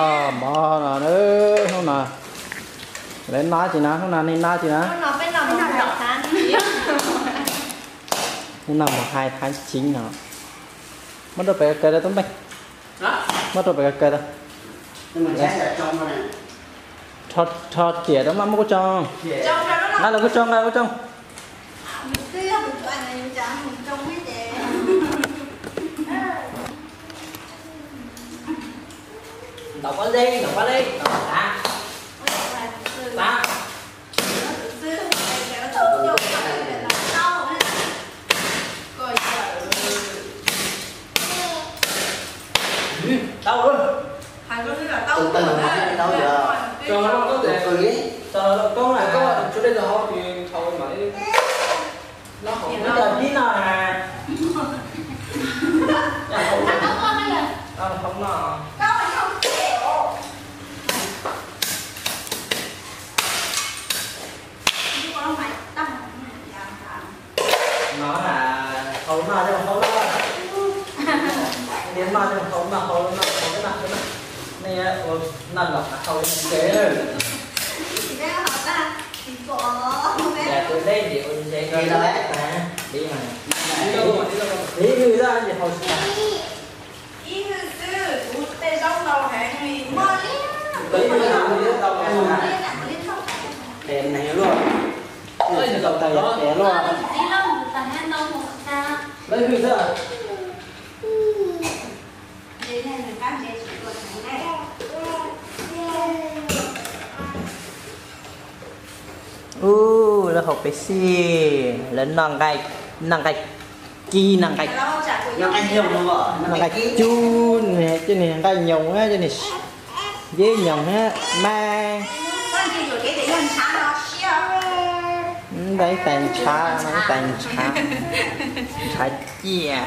Mov no, hnub no lawv noj tsis no, hnub no nej noj tsis no. Hnub no mus hais thav tsis no. Muab rau pem kaw tau tub npeej. Muab rau pem kaw tau. Rho riam rau mas muab kuv tsoo. Nqa los kuv tsoo, nqa los kuv tsoo. Ntaus pob zeb, ntaus pob zeb, ntaus pob zeb. Tau. Tau lawm. Tus tawg los mas tau yog tus kawg li. Tau lawm koob na, tshuav dej tau hau ces tau mam li. No hauv no yog dib no na. Hauv no. No hauv no coj hauv no. Niam no coj hauv no, hauv no, hauv no, hauv no. Nej ua no los hauv no. Tus deb ces ua ntse ko li mas. Ib hwj xwb ces hauv xwb. Ib hwj xwb, kuv tej zaub ntau heev li, muaj li. Ib hwj xwb, ntau heev. Tes neeg luaj. Tes tau tag yog tes luaj. Lawv hwj xwb. Ub, lawv haus Pepsi, lawv noj nqaij, noj nqaij ci, noj nqaij, noj nqaij cub, cov niag nqaij nyoos, cov niag yeb nyoos mas. Ntawd ib tais ntshav, ib tais ntshav, ntshav ciaj,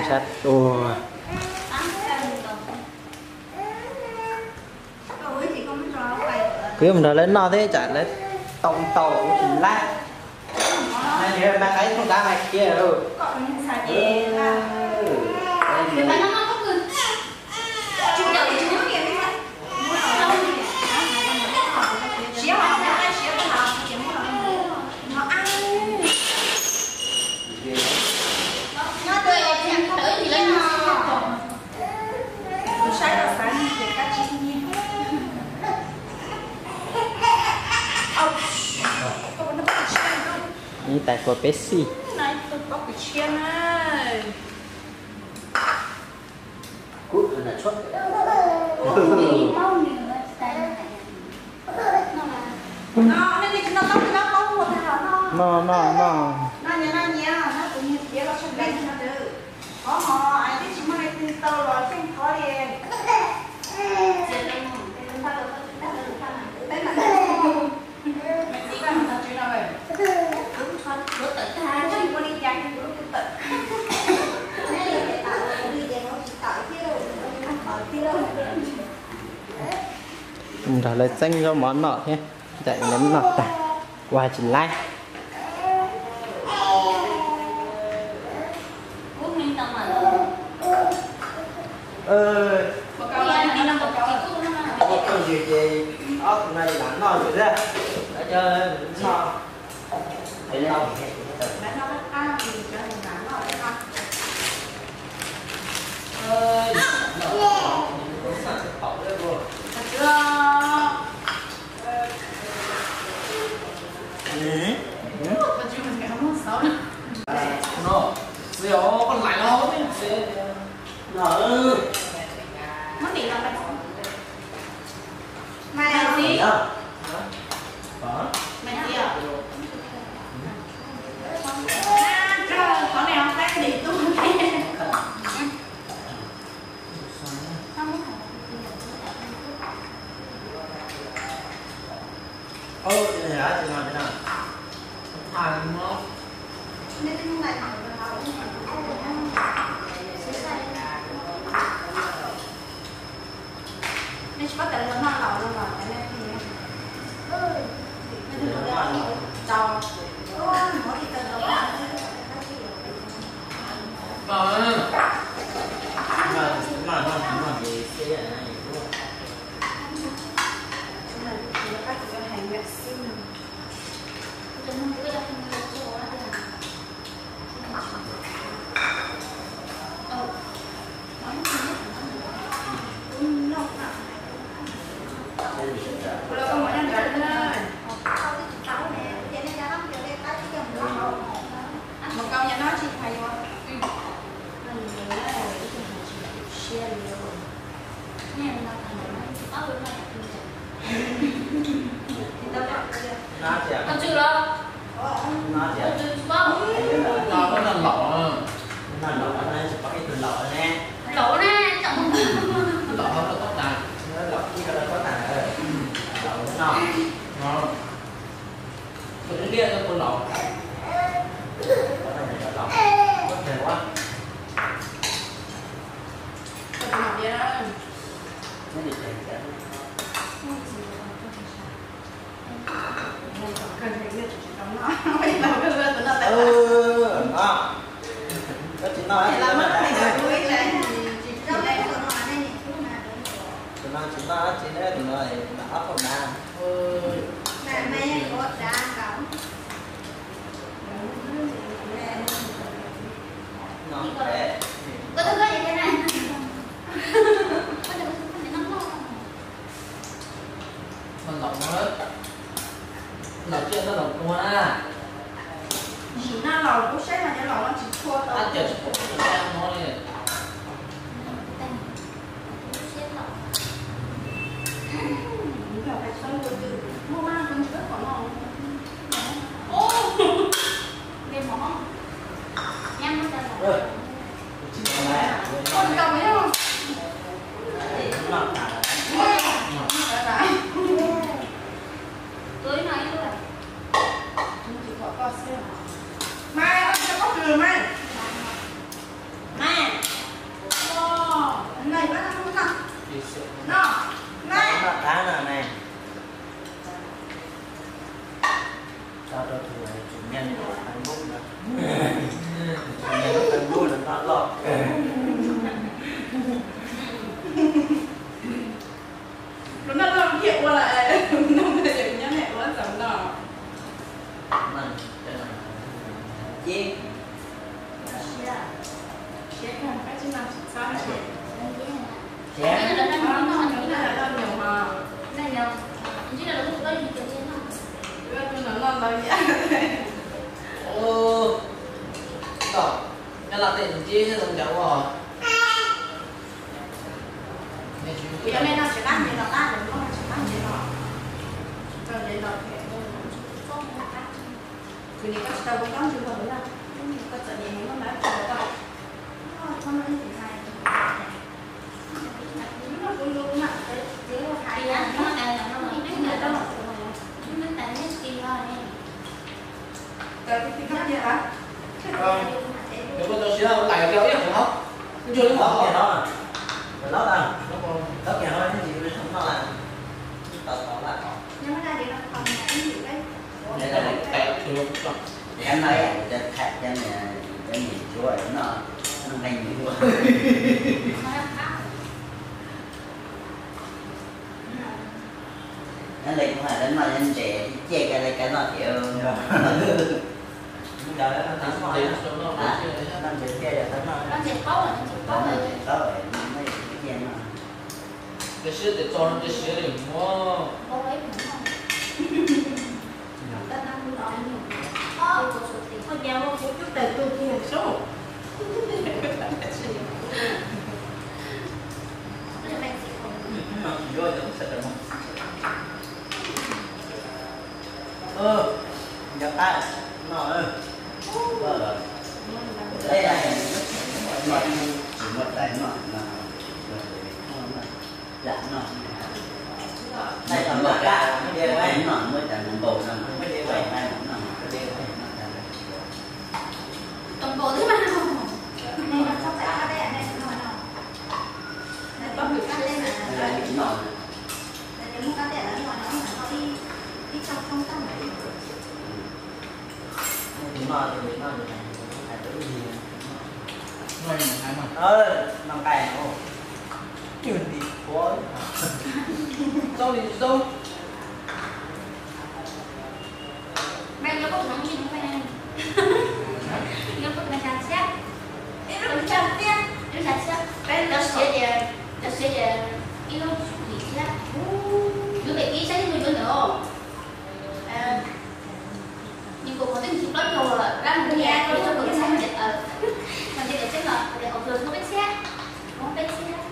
ntshav tuag. Kuv yuav mus nrog lawv noj thiab tsam lawv tau ntau kuv tsis lab. Mas qais thooj dav mas khiav lauj. Ib tais kua Pepsi. Noj, noj, noj. Nrog lawv txeeb zaub mov noj thiab, ntawm lawv noj tag, ua tsis laib. Ua phooj ywg ces ob tug no lam noj lawm thiab, cov noj. Koj tsw los? Koj tsw tsis paub. Koj noj laus, noj laus ne, tsis paub ib tug laus ne. Laus ne, laus hauv lawv kob tas. Laus ib ko lawv kob tas, laus no. Tus liaj no puas laus? Koj teg ua. Tus no tsis noj dab tsi ne, tus no noj ob phaum na. Noj pem. Noj laus, laus tsiaj noj laus tuag na. Sim noj laus kub siab mas cov laus no tsis tshua tau. Ab, cov tsis pom no li. Noj qab no ne. Tso rau tus tswv nyiaj Facebook ntawd. Tswv nyiaj Facebook no noj loj kawg. Lus noj loj thiaj ua lawm, noj noj ces nyob niam ua txaus no. Ces Nyob laj tej ntsib thiab zoo ncaws ua. Kuv yog nej no tsis qab ntev los qab, kuv yog tsis qab ntev los, tsis tau ntev los thiab. Kuv nim koj tsis tau kuv koj ntsws los na, koj txom nyem mus noj ntawd tsis tau koj. Cov koj tau siav lais kiag ib qhov, ntsuag ib qhov. Nyob li kuv hais lawv noj nyob ntses, ciaj kiag li kav noj tiag. Noj ntses qaub, noj ntses qaub, noj ntses qaub, noj ntses qaub, noj ntses qaub. Tab sis tias tso ntses siav li muab. Nyob qab no, tsis muaj tais noj no. Lam no, muab cov npau no, npau thiab mas. Noj nqaij, noj nqaij, tau li tau. Cov siav ces, cov siav ces ib lub yim thiab. Yuav pem kev saib yuav ntawd. Nws kuj qhov twg tsis plaub caug lawm, rab mus nias koj li txoj kawm txheeb ces tawm, mas nws kawm txheeb los tias auto muaj peb txhiab, muaj peb txhiab,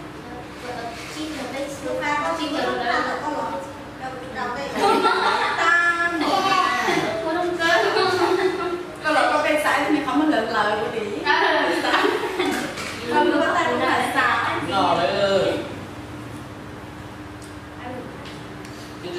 tsib caug peb txhiab, tsib caug lawm.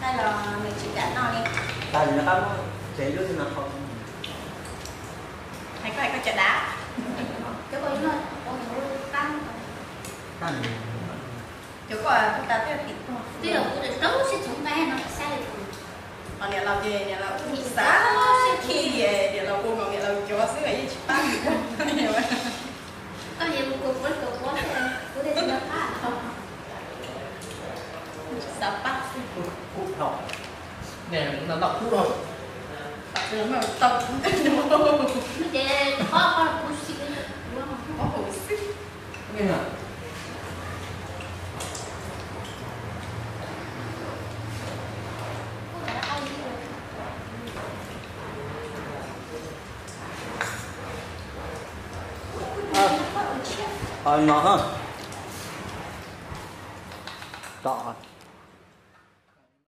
Thaij los nws tsis kam noj li. Tag li no qab muab tsev lub no qhau. Hais koj hais koj cov dab. Cov ko no, cov ko puas tas peb tim tuag. Twb yog kuv tau sib txoov nqaij no xab li. Ho niam laus ces niam laus kuj xav khib ces niam laus ua nkaus niam laus cov xwb los yeej tsis pab. Koj niam mus kuv kuv kuv kuv kuv tsis xav pab xwb. Kuv dhau. Niam laus kuv dhau. Tau kuv ces qhov qhov kuv xwb. Qhov hauv xwb. Tos no, tos.